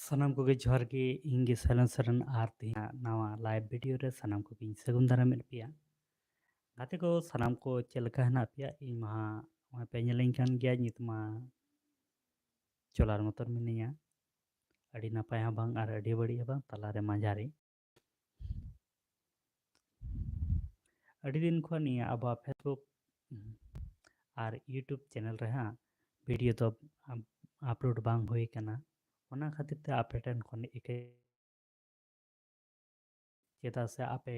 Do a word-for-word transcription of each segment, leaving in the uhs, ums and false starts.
ᱥᱟᱱᱟᱢ ᱠᱚᱜᱮ ᱡᱚᱦᱟᱨ ᱜᱮ, ᱤᱧ ᱜᱮ ᱥᱟᱭᱞᱮᱱ ᱥᱚᱨᱮᱱ, ᱟᱨ ᱛᱮᱦᱮᱧᱟᱜ ᱱᱟᱣᱟ live video ᱨᱮ ᱥᱟᱱᱟᱢ ᱠᱚᱜᱮᱧ ᱥᱟᱹᱜᱩᱱ ᱫᱟᱨᱟᱢᱮᱫ ᱯᱮᱭᱟ᱾ ᱜᱟᱛᱮ ᱠᱚ, ᱥᱟᱱᱟᱢ ᱠᱚ ᱪᱮᱫ ᱞᱮᱠᱟ ᱦᱮᱱᱟᱜ ᱯᱮᱭᱟ? ᱤᱧ ᱢᱟ ᱱᱚᱜᱼᱚᱭ ᱯᱮ ᱧᱮᱞᱤᱧ ᱠᱟᱱ ᱜᱮᱭᱟ, ᱱᱤᱛ ᱢᱟ ᱪᱚᱞᱟᱨ ᱢᱚᱛᱚᱱ ᱢᱤᱱᱟᱹᱧᱟ, ᱟᱹᱰᱤ ᱱᱟᱯᱟᱭ ᱦᱚᱸ ᱵᱟᱝ ᱟᱨ ᱟᱹᱰᱤ ᱵᱟᱹᱲᱤᱡ ᱦᱚᱸ ᱵᱟᱝ, ᱛᱟᱞᱟᱨᱮ ᱢᱟᱡᱷᱟᱨᱤ᱾ ᱟᱹᱰᱤ ᱫᱤᱱ ᱠᱷᱚᱱ ᱱᱤᱭᱟᱹ ᱟᱵᱚᱣᱟᱜ Facebook ᱟᱨ YouTube channel ᱨᱮ ᱦᱟᱸᱜ video ᱫᱚ upload ᱵᱟᱝ ᱦᱩᱭ ᱠᱟᱱᱟ᱾ ᱚᱱᱟ ᱠᱷᱟᱹᱛᱤᱨ ᱛᱮ ᱟᱯᱮ ᱴᱷᱮᱱ ᱠᱷᱚᱱ ᱤᱠᱟᱹ, ᱪᱮᱫᱟᱜ ᱥᱮ ᱟᱯᱮ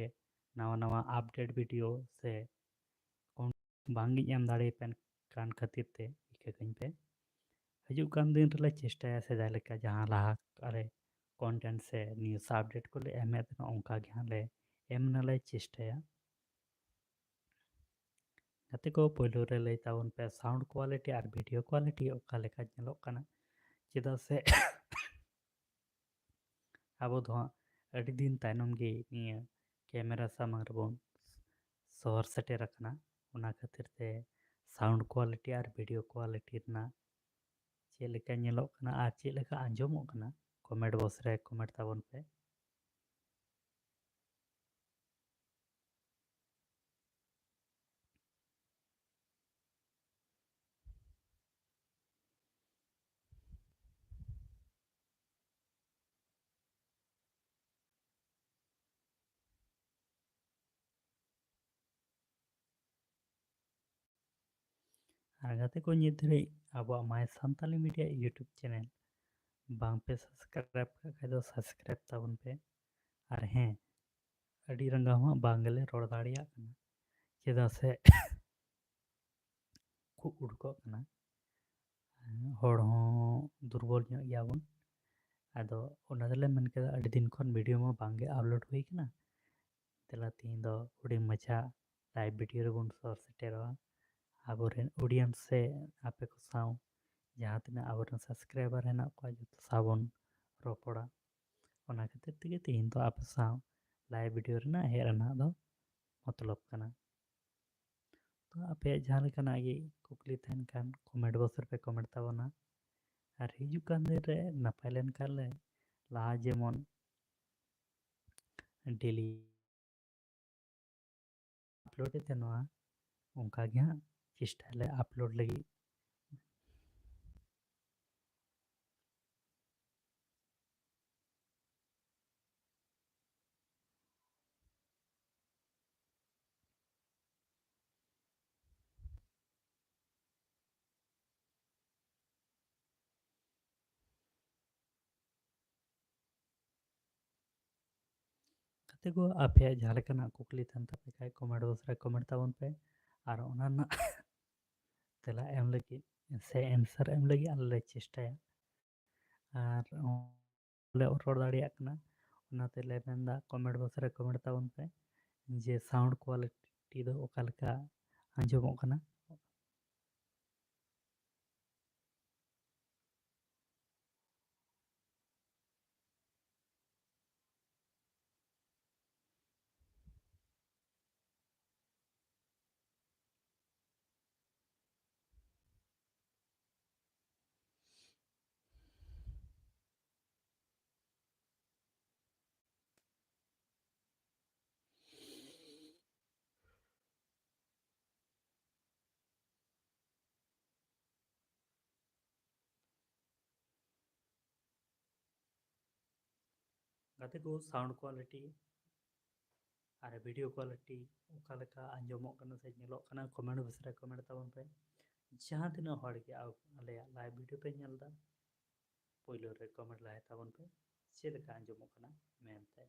ᱱᱟᱣᱟ ᱱᱟᱣᱟ update video ᱥᱮ ᱵᱟᱝ ᱤᱧ ᱮᱢ ᱫᱟᱲᱮᱭᱟᱯᱮ ᱠᱟᱱ ᱠᱷᱟᱹᱛᱤᱨ ᱛᱮ ᱤᱠᱟᱹ ᱠᱟᱹᱧ ᱯᱮ᱾ ᱦᱤᱡᱩᱜ ᱠᱟᱱ ᱫᱤᱱ ᱨᱮᱞᱮ ᱪᱮᱥᱴᱟᱭᱟ, ᱥᱮᱫᱟᱭ ᱞᱮᱠᱟ ᱡᱟᱦᱟᱸ ᱞᱟᱦᱟ ᱨᱮ content ᱥᱮ news update ᱠᱚᱞᱮ ᱮᱢᱮᱫ ᱛᱟᱦᱮᱱᱟ, ᱚᱱᱠᱟ ᱜᱮ ᱦᱟᱸᱜ ᱞᱮ ᱮᱢ ᱨᱮᱱᱟᱜ ᱞᱮ ᱪᱮᱥᱴᱟᱭᱟ᱾ ᱜᱟᱛᱮ ᱠᱚ, ᱯᱳᱭᱞᱳ ᱨᱮ ᱞᱟᱹᱭ ᱛᱟᱵᱚᱱ ᱯᱮ, sound quality ᱟᱨ video quality ᱚᱠᱟ ᱞᱮᱠᱟ ᱧᱮᱞᱚᱜ ᱠᱟᱱᱟ? ᱪᱮᱫᱟᱜ ᱥᱮ ᱟᱵᱚ ᱫᱚ ᱦᱟᱸᱜ ᱟᱹᱰᱤ ᱫᱤᱱ ᱛᱟᱭᱱᱚᱢ ᱜᱮ ᱱᱤᱭᱟᱹ camera ᱥᱟᱢᱟᱝ ᱨᱮᱵᱚᱱ ᱥᱚᱦᱚᱨ ᱥᱮᱴᱮᱨ ᱟᱠᱟᱱᱟ᱾ ᱚᱱᱟ ᱠᱷᱟᱹᱛᱤᱨ ᱛᱮ sound quality ᱟᱨ video quality ᱨᱮᱱᱟᱜ ᱪᱮᱫ ᱞᱮᱠᱟ ᱧᱮᱞᱚᱜ ᱠᱟᱱᱟ ᱟᱨ ᱪᱮᱫ ᱞᱮᱠᱟ ᱟᱸᱡᱚᱢᱚᱜ ᱠᱟᱱᱟ, comment box ᱨᱮ comment ᱛᱟᱵᱚᱱ ᱯᱮ᱾ ᱟᱨ ᱜᱟᱛᱮ ᱠᱚ, ᱱᱤᱛ ᱫᱷᱟᱹᱨᱤᱡ ᱟᱵᱚᱣᱟᱜ My Santali Media YouTube channel ᱵᱟᱝ ᱯᱮ subscribe ᱠᱟᱜ ᱠᱷᱟᱡ ᱫᱚ subscribe ᱛᱟᱵᱚᱱ ᱯᱮ᱾ ᱟᱨ ᱦᱮᱸ, ᱟᱹᱰᱤ ᱨᱟᱸᱜᱟᱣ ᱦᱚᱸ ᱵᱟᱝ ᱜᱮᱞᱮ ᱨᱚᱲ ᱫᱟᱲᱮᱭᱟᱜ ᱠᱟᱱᱟ, ᱪᱮᱫᱟᱜ ᱥᱮ ᱠᱷᱩᱜ ᱩᱰᱩᱠᱚᱜ ᱠᱟᱱᱟ᱾ ᱦᱚᱲ ᱦᱚᱸ ᱫᱩᱨᱵᱚᱞ ᱧᱚᱜ ᱜᱮᱭᱟᱵᱚᱱ᱾ ᱟᱫᱚ ᱚᱱᱟ ᱛᱮᱞᱮ ᱢᱮᱱ ᱠᱮᱫᱟ, ᱟᱹᱰᱤ ᱫᱤᱱ ᱠᱷᱚᱱ video ᱢᱟ ᱵᱟᱝ ᱜᱮ upload ᱦᱩᱭ ᱠᱟᱱᱟ, ᱫᱮᱞᱟ ᱛᱮᱦᱮᱧ ᱫᱚ ᱦᱩᱰᱤᱧ ᱢᱟᱪᱷᱟ live video ᱨᱮᱵᱚᱱ ᱥᱚᱦᱚᱨ ᱥᱮᱴᱮᱨᱚᱜᱼᱟ᱾ ᱟᱵᱚᱨᱮᱱ audience ᱥᱮ ᱟᱯᱮ ᱠᱚ ᱥᱟᱶ ᱡᱟᱦᱟᱸ ᱛᱤᱱᱟᱹᱜ ᱟᱵᱚᱨᱮᱱ subscriber ᱦᱮᱱᱟᱜ ᱠᱚᱣᱟ, ᱡᱚᱛᱚ ᱥᱟᱶ ᱵᱚᱱ ᱨᱚᱯᱚᱲᱟ᱾ ᱚᱱᱟ ᱠᱷᱟᱹᱛᱤᱨ ᱛᱮᱜᱮ ᱛᱮᱦᱮᱧ ᱫᱚ ᱟᱯᱮ ᱥᱟᱶ live video ᱨᱮᱱᱟᱜ ᱦᱮᱡ ᱨᱮᱱᱟᱜ ᱫᱚ ᱢᱚᱛᱞᱚᱵ ᱠᱟᱱᱟ᱾ ᱛᱚ ᱟᱯᱮᱭᱟᱜ ᱡᱟᱦᱟᱸ ᱞᱮᱠᱟᱱᱟᱜ ᱜᱮ ᱠᱩᱠᱞᱤ ᱛᱟᱦᱮᱱ ᱠᱷᱟᱱ comment box ᱨᱮᱯᱮ comment ᱛᱟᱵᱚᱱᱟ᱾ ᱟᱨ ᱦᱤᱡᱩᱜ ᱠᱟᱱ ᱫᱤᱱ ᱨᱮ ᱱᱟᱯᱟᱭ ᱞᱮᱱᱠᱷᱟᱱ ᱞᱮ, ᱞᱟᱦᱟ ᱡᱮᱢᱚᱱ ᱰᱮᱞᱤ ᱟᱯᱞᱳᱰ ᱮᱫ ᱛᱟᱦᱮᱱᱟ, ᱚᱱᱠᱟ ᱜᱮ ᱦᱟᱸᱜ ᱪᱮᱥᱴᱟᱭᱟᱞᱮ ᱟᱯᱞᱳᱰ ᱞᱟᱹᱜᱤᱫ᱾ ᱜᱟᱛᱮ ᱠᱚ, ᱟᱯᱮᱭᱟᱜ ᱡᱟᱦᱟᱸ ᱞᱮᱠᱟᱱᱟᱜ ᱠᱩᱠᱞᱤ ᱛᱟᱦᱮᱱ ᱛᱟᱯᱮ ᱠᱷᱟᱡ, ᱠᱚᱢᱮᱱᱴ ᱵᱚᱠᱥ ᱨᱮ ᱠᱚᱢᱮᱱᱴ ᱛᱟᱵᱚᱱ ᱯᱮ, ᱟᱨ ᱚᱱᱟ ᱨᱮᱱᱟᱜ ᱛᱮᱞᱟ ᱮᱢ ᱞᱟᱹᱜᱤᱫ ᱥᱮ ᱮᱱᱥᱟᱨ ᱮᱢ ᱞᱟᱹᱜᱤᱫ ᱟᱞᱮ ᱞᱮ ᱪᱮᱥᱴᱟᱭᱟ᱾ ᱟᱨ ᱞᱮ ᱨᱚᱲ ᱫᱟᱲᱮᱭᱟᱜ ᱠᱟᱱᱟ, ᱚᱱᱟᱛᱮ ᱞᱮ ᱢᱮᱱᱫᱟ ᱠᱚᱢᱮᱱᱴ ᱵᱚᱠᱥ ᱨᱮ ᱠᱚᱢᱮᱱᱴ ᱛᱟᱵᱚᱱ ᱯᱮ ᱡᱮ ᱥᱟᱣᱩᱱᱰ ᱠᱳᱣᱟᱞᱤᱴᱤ ᱫᱚ ᱚᱠᱟ ᱞᱮᱠᱟ ᱟᱸᱡᱚᱢᱚᱜ ᱠᱟᱱᱟ᱾ ᱜᱟᱛᱮ ᱠᱚ, ᱥᱟᱣᱩᱱᱰ ᱠᱳᱣᱟᱞᱤᱴᱤ ᱟᱨ ᱵᱷᱤᱰᱤᱭᱳ ᱠᱳᱣᱟᱞᱤᱴᱤ ᱚᱠᱟ ᱞᱮᱠᱟ ᱟᱸᱡᱚᱢᱚᱜ ᱠᱟᱱᱟ ᱥᱮ ᱧᱮᱞᱚᱜ ᱠᱟᱱᱟ, ᱠᱚᱢᱮᱱᱴ ᱵᱚᱠᱥ ᱨᱮ ᱠᱚᱢᱮᱱᱴ ᱛᱟᱵᱚᱱ ᱯᱮ᱾ ᱡᱟᱦᱟᱸ ᱛᱤᱱᱟᱹᱜ ᱦᱚᱲ ᱜᱮ ᱟᱵ-, ᱟᱞᱮᱭᱟᱜ ᱞᱟᱭᱤᱵᱷ ᱵᱷᱤᱰᱤᱭᱳ ᱯᱮ ᱧᱮᱞ ᱮᱫᱟ, ᱯᱳᱭᱞᱳ ᱨᱮ ᱠᱚᱢᱮᱱᱴ ᱞᱟᱦᱟᱭ ᱛᱟᱵᱚᱱ ᱯᱮ ᱪᱮᱫ ᱞᱮᱠᱟ ᱟᱸᱡᱚᱢᱚᱜ ᱠᱟᱱᱟ ᱢᱮᱱᱛᱮ᱾